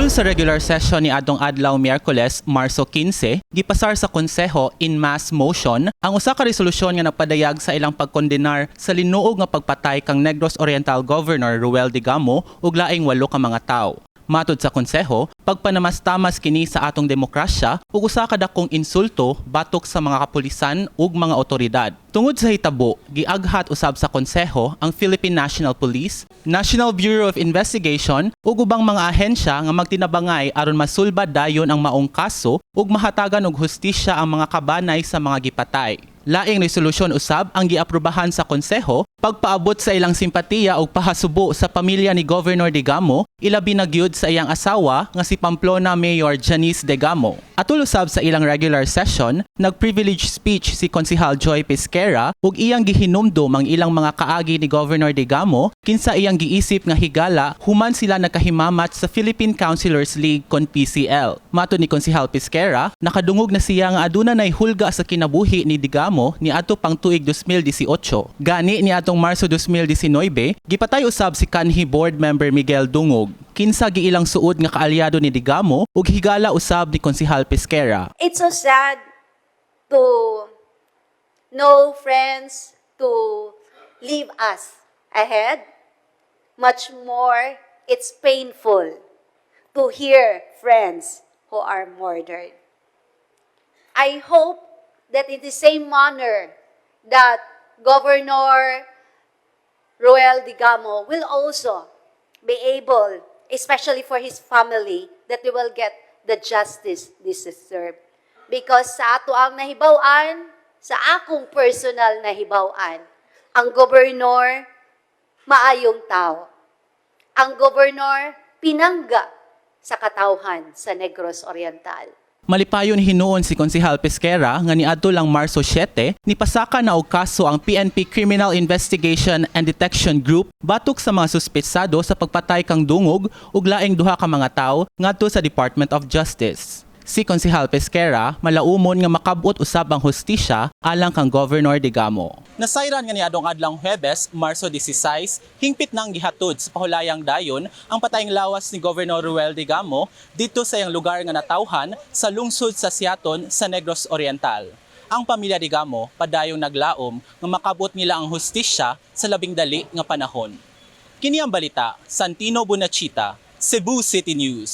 Atul sa regular session ni adtong adlaw Miyerkules, Marso 15, gipasar sa konseho in mass motion ang usa ka resolusyon nga nagpadayag sa ilang pagkondenar sa linuog nga pagpatay kang Negros Oriental Governor Roel Degamo ug laing walo ka mga tawo. Matod sa konseho, pagpanamastamas kini sa atong demokrasya ug usa ka dakong insulto batok sa mga kapulisan ug mga otoridad. Tungod sa hitabo, giaghat usab sa konseho ang Philippine National Police, National Bureau of Investigation ug ubang mga ahensya nga magtinabangay aron masulbad dayon ang maong kaso ug mahatagan og hustisya ang mga kabanay sa mga gipatay. Laing resolusyon usab ang giaprobahan sa konseho pagpaabot sa ilang simpatiya ug pahasubo sa pamilya ni Governor Degamo, ilabi na gyud sa iyang asawa nga si Pamplona Mayor Janice Degamo. Atul usab sa ilang regular session, nag-privilege speech si Konsehal Joy Pesquera ug iyang gihinumdom ang ilang mga kaagi ni Governor Degamo, kinsa iyang giisip nga higala human sila nakahimamat sa Philippine Councilors League kon PCL. Matod ni Konsehal Pesquera, nakadungog na siya nga aduna nay hulga sa kinabuhi ni Degamo niadto pang tuig 2018. Gani niadtong Marso 2019, gipatay usab si kanhi board member Miguel Dungog, kinsa giilang suod nga kaalyado ni Degamo ug higala usab ni Konsehal Pesquera. It's so sad to know friends to leave us ahead. Much more, it's painful to hear friends who are murdered. I hope that in the same manner that Governor Roel Degamo will also be able, especially for his family, that they will get the justice they deserve. Because sa ato ang nahibaw-an, sa akong personal nahibaw-an, ang gobernador maayong tao. Ang gobernador pinangga sa katawhan sa Negros Oriental. Malipayon hinuon si Konsehal Pesquera nga niadto lang Marso 7, nipasaka na og kaso ang PNP Criminal Investigation and Detection Group batok sa mga suspetsado sa pagpatay kang Dungog ug laing duha ka mga tawo ngadto sa Department of Justice. Si Konsehal Pesquera malaumon nga makabot usab ang hustisya alang kang Governor Degamo. Nasayran nga niadtong adlawng Huwebes, Marso 16, hingpit nang gihatod sa pahulayang dayon ang patayng lawas ni Governor Roel Degamo didto sa iyang lugar nga natawhan sa lungsod sa Siaton sa Negros Oriental. Ang pamilya Degamo padayong naglaom nga makabot nila ang hustisya sa labing dali nga panahon. Kini ang balita, Santino Bunachita, Cebu City News.